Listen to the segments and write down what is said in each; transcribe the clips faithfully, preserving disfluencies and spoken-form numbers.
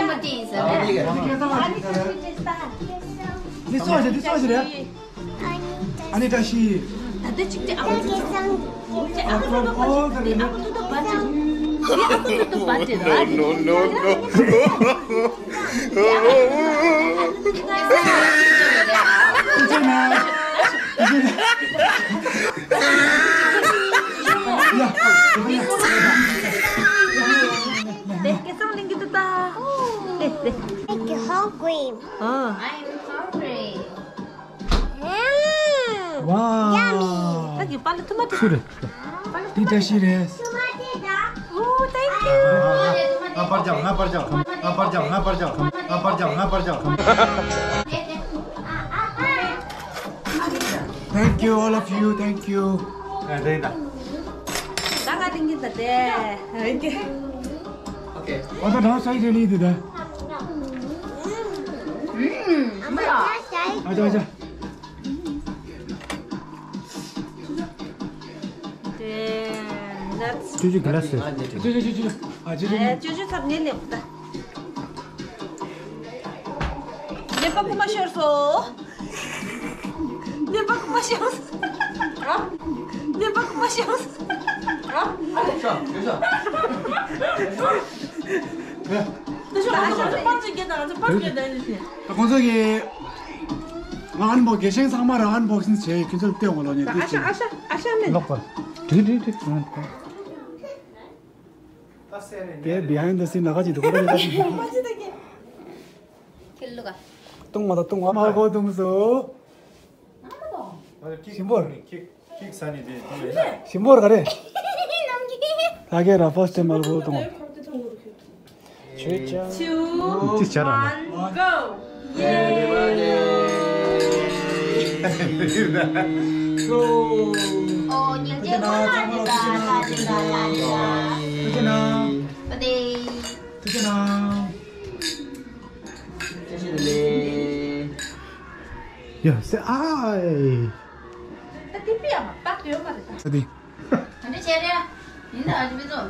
རིན་པོ་ཆེ་ཡིན་ཟེར། འདི་སོ་ཞིག་འདི་སོ་ཞིག་རེད། ཨ་ནི་བཀྲ་ཤིས། ད་ལྟ་གཅིག་དེ་ཨ་ཁུ་ཚོ་ད་ཕར་ཕྱིན། ཨ་ཁུ་ཚོ་ད་ཕར་ཕྱིན། ཨ་ཁུ་ཚོ་ད་ཕར་ཕྱིན། ཨ་ཁུ་ཚོ་ད་ཕར་ཕྱིན། No, no, no, no. དེ་སྐལ་བཟང་གླིང་གི་ཏུ་ཏ། དེ་དེ། Make you hungry. ཨ། I'm hungry. ཝའོ། ད་གི་པ་ལི་ཐུ་མ་ཐུ། སུ་རེད། འདི་བཀྲ་ཤིས་རེད། Oh, thank you. ང་པར་རྒྱབ། ང་པར་རྒྱབ། ང་པར་རྒྱབ། ང་པར་རྒྱབ། ང་པར་རྒྱབ། ང་པར་རྒྱབ། Thank you, all of you. Thank you. ད་ང་ལིང་གི་ད་དེ། Okay. Okay. ཨ་ད་ད་སའི་རེ་ལི་དེ་ད། ཨ་ད་ཨ་ད། Damn, that's ཅོ་ཅོ་གི་ལ་སེ། ཅོ་ཅོ་ཅོ་ཅོ། ཨ་ཅོ་ཅོ། ཨེ་ཅོ་ཅོ་ཚབ་ནས་ལེགས་ད། ལེགས་པ་ཁུ་མ་ཤོར་སོ། ལེགས་པ་ཁུ་མ་ཤོར་སོ། ལེགས་པ་ཁུ་མ་ཤོར་སོ། ད་ཁོང་ཚོ་གི་ང་ཨན་བོག་དགེ་ཆེན་ཚང་མ་རང་ཨན་བོག་སིང་བྱས། ཁྱོད་ཚོ་ལྟེ་འོང་ལོ་ནས་ཨ་ཤ་ཨ་ཤ་ཨ་ཤ་མེད། ལོག་པར། རེད་རེད་རེད། དེ་behind the scene ལ་ཁ་ཅིག་འདུག་ག་ཁྱེད་ལུག་ག་སྟོང་བ་དང་སྟོང་བ་མ་གོ་དུང་སོ། ཞིམ་པོར། ཞིམ་པོར་ག་རེ། ད་གེ་ར་first time མ་གོ་དུང་བ། Two, one, go. ཡེ། ཨོ་ཉལ་ཁ་ཁ་ཁ་ཁ་ཁ། ཐུགས་རྗེ་གནང་། བདེ། ཐུགས་རྗེ་གནང་། ཡ་སེ་ཨའི། ད་དེ་པི་ཡ་མ་ཏག་ཡོད་མ་རེད་ད། ད་དེ། ག་འདྲ་བྱས་རེད། ཡིན་ད་ཨ་ཅི་པི་ཚོ།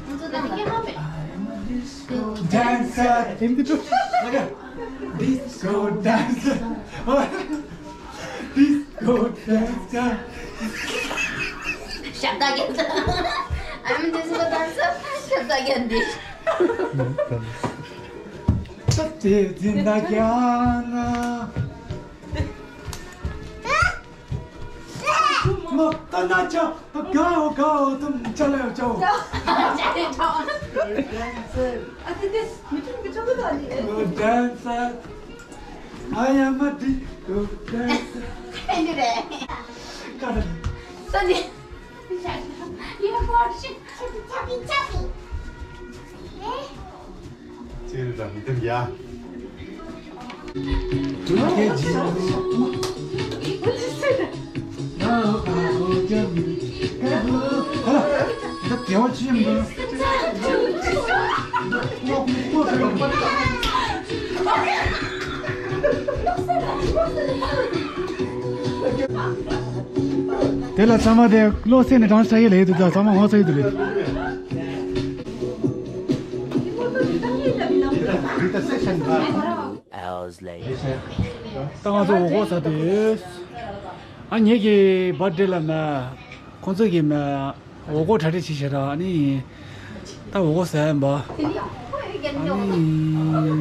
ཁོང་ཚོ་ད་ལྟ་སྐད་ཧ་མེད། Disco dancer. ཨེམ་དེ་ཚོ། Disco dancer. Disco dancer. ཤ་སྟག་རྒྱན་ད། I'm a disco dancer. ཤ་སྟག་རྒྱན་འདི། ད་དེ་འཛིན་བདག་ཀྱང་ན། མ་ད་ན་ཆ་ད་གའོ་གའོ་དུམ་ཆ་ལེའོ་ཆའོ། ཆ་ལེ་ཆའོ། ཨ་དེ་དེ་མི་ཆུང་མི་ཆུང་གི་ད་ནི། Disco dancer. I am a disco dancer. ཨེ་འདི་རེད། ཀ་ད། ད་ནི། You are watching. Chappy, chappy, chappy. ཨེ། ཅེར་དང་དེར་ཡ། དེ་ལ་ཚང་མ་དེ་བློ་སེམས་ནས་གྲངས་ཆགས་ཡས་ལས་འདུག་ད་ཚང་མ་ངོ་ཚ་ཡས་འདུག་ལས། Hours later. ད་ང་ཚོ་འོ་སྐོལ་ཟ་དུས། ཨ་ངེད་ཀྱི་བར་ཐི་ཌེ་ལ་མ། ཁོང་ཚོ་གི་མ། འོ་སྐོལ་གྲ་སྒྲིག་བྱེད་བྱེད་ར་ཨ་ནི། ད་འོ་སྐོལ་ཟ་ཡིན་པ། ཨ་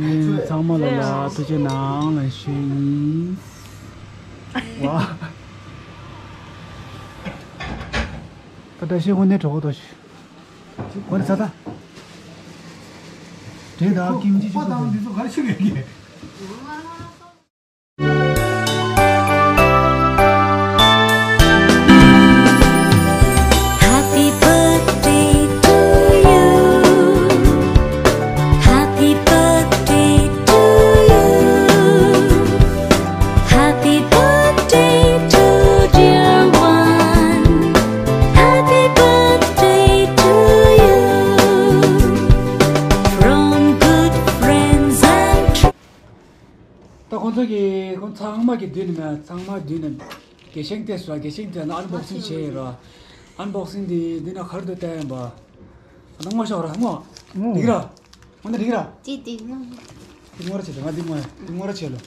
ནི། ཚང་མ་ལ་ལ་ཐུགས་རྗེ་གནང་ལ་ཞུ་ཡིན། ཝ། ད་བཀྲ་ཤིས་དངོས་གནས་གྲོགས་པོ་དོ་ཞུ། ཁོ་ནི་ཚ་ད། དེ་ད་ཀིམ་ཅི་ཅི་ཁོ་དང་འདི་ཚོ་ག་རེ་ཞིག་ཡོད་ཀྱི། Happy birthday to you. Happy birthday to you. Happy birthday to dear one. Happy birthday to you. From good friends and ད་ཁོང་ཚོ་གི་ཁོང་ཚང་མ་གི་མདུན་ནས་མ་ཚང་མ་མདུན་ནས་དགེ་ཆེན་བལྟས་སོ། དགེ་ཆེན་བལྟས་ན་ཨན་བོག་སིང་བྱས་ཡོད་ར། ཨན་བོག་སིང་དེ་འདི་ན་གར་དུ་བལྟས་ཡིན་པ། ཨ་ན་ངོ་ཤོག་ར་ངོ་འདི་གི་ར། ཨ་ན་འདི་གི་ར། ཅི་དེ་ངོ་། དེ་ངོ་ར་བྱེད་དང་ང་དེ་ངོ་དེ་ངོ་ར་བྱེད་ལོ།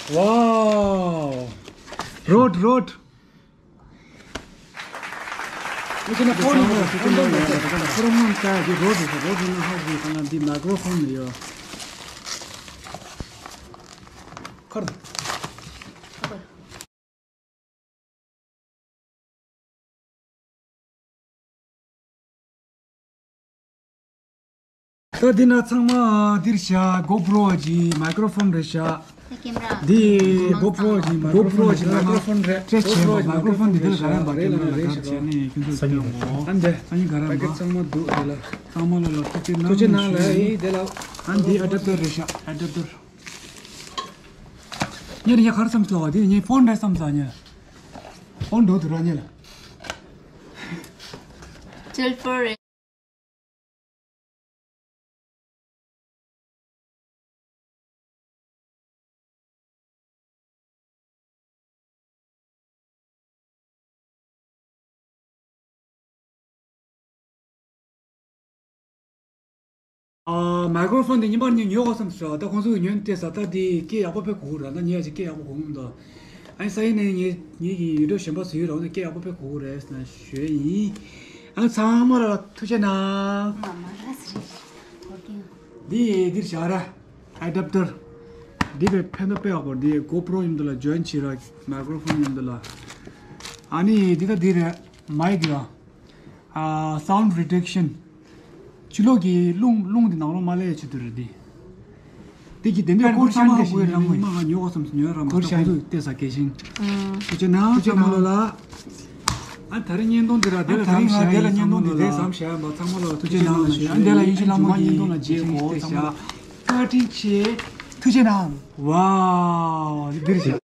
Wow. Road, road. ཁོ་རང་ངམ་ལྟ་གི་རོ་རེད། རོ་རེད་ན་ཧ་གི་ཁོ་ང་འདི་མའི་ཀྲོ་ཕོན་ནས་ཡོད། ཁར། ད་འདི་ན་ཚང་མ་འདིར་བཞག་གོ་པྲོ་གི་མའི་ཀྲོ་ཕོན་རེད་བཞག་འདི་གོ་པྲོ་གི་མའི་ཀྲོ་ཕོན་རེད། སྤྲད་བྱས་པ་མའི་ཀྲོ་ཕོན་འདི་འདིར་ག་རེ་འབའ་ཀེམ་ར་ལ་ག་རེ་བྱས་ནས་ཁྱོད་ཚོ་སྟོན་གོ་ཨ་འདི་ཨ་ནི་ག་རེ་འབའ་ཚང་མ་འདུག་འདི་ལ་ཚང་མ་ལ་ལ་ཐུགས་རྗེ་གནང་། ཐུགས་རྗེ་གནང་ལ་ཨི་འདི་ལ་ཨ་འདི་ཨ་ཌབ་ཊར་རེད་བཞག་ཨ་ཌབ་ཊར། ངས་ངས་ག་རེ་བསམ་སོང་བ་དེ་ངས་ཕོན་རེད་བསམ་སོང་ངས། ཕོན་འགྲོ་དུ་ར་ཉེ་ལ། ཊུ་ཝེལ་ཕོར་རེད། ཨ། མའི་ཀྲོ་ཕོན་དེ་ཉིན་པར་ཉིན་ཉོ་དགོས་བསམ་སོང་། ད་ཁོང་ཚོ་གི་ཉོས་ཏེ་ས་ད་དེ་སྐད་ཡག་པོ་དཔེ་གོ་གི་རེད། ད་ཉེ་ཡ་ཅིག་སྐད་ཡག་པོ་གོ་གི་མི་འདུག་ཨ་ནི་ས་ཡིན་ནས་ངེད་ངེད་ཀྱི་ཡུལ་གྲུ་གཞན་པ་སུ་ཡོད་རེད། འོ་ན་སྐད་ཡག་པོ་དཔེ་གོ་གི་རེད་ཟེར་ན་ཞུ་ཡ་ཡིན། ཨ་ཚང་མ་ལ་ཐུགས་རྗེ་གནང་། འདི་འདིར་བཞག་ར། ཨེ་ཌབ་ཊར། འདི་བས་ཕན་ཐོགས་དཔེ་ཡག་པོ། འདི་གོ་པྲོ་ཡིན་འདུག་ལ་ཇོན་བྱེད་ར། མའི་ཀྲོ་ཕོན་ཡིན་འདུག་ལ། ཨ་ནི་འདི་ད་འདི་རེད། མའིག་ཡ། ཨ་སའུན་ཌི་རི་ཌག་ཤན། ཕྱི་ལོགས་ཀྱི་རླུང་རླུང་འདི་ནང་ལོགས་མ་སླེབས་ཆེད་དུ་རེད་འདི། དེ་གི་དེ་འདྲ་ཁུར་ཚང་མ་ཧ་གོ་ཡ་རང་མ་ཡིན་ཉོ་བ་སམ་ཉོ་ར་མ་ཁུར་ཤ་ཡིན་ཏེ་ས་སྐད་ཤིང་། ཨ། ཐུགས་རྗེ་གནང་། ཐུགས་རྗེ་གནང་ལོ་ལ། ཨ་ད་རེ་བརྙན་ཐུང་འདི་ར་དེ་ལ་ཚང་ཤ་ཡིན་ཚང་མ་ལོ་ལ། ཐུགས་རྗེ་གནང་ལ་ཞུ། ཨ་འདི་ལ་ཡིན་ཤི་ལ་མ་བརྙན་ཐུང་ལ་རྗེས་གོ་ཚང་མ་བཀའ་དྲིན་ཆེ། ཐུགས་རྗེ་གནང་། ཝའོ་འདིར་བཞག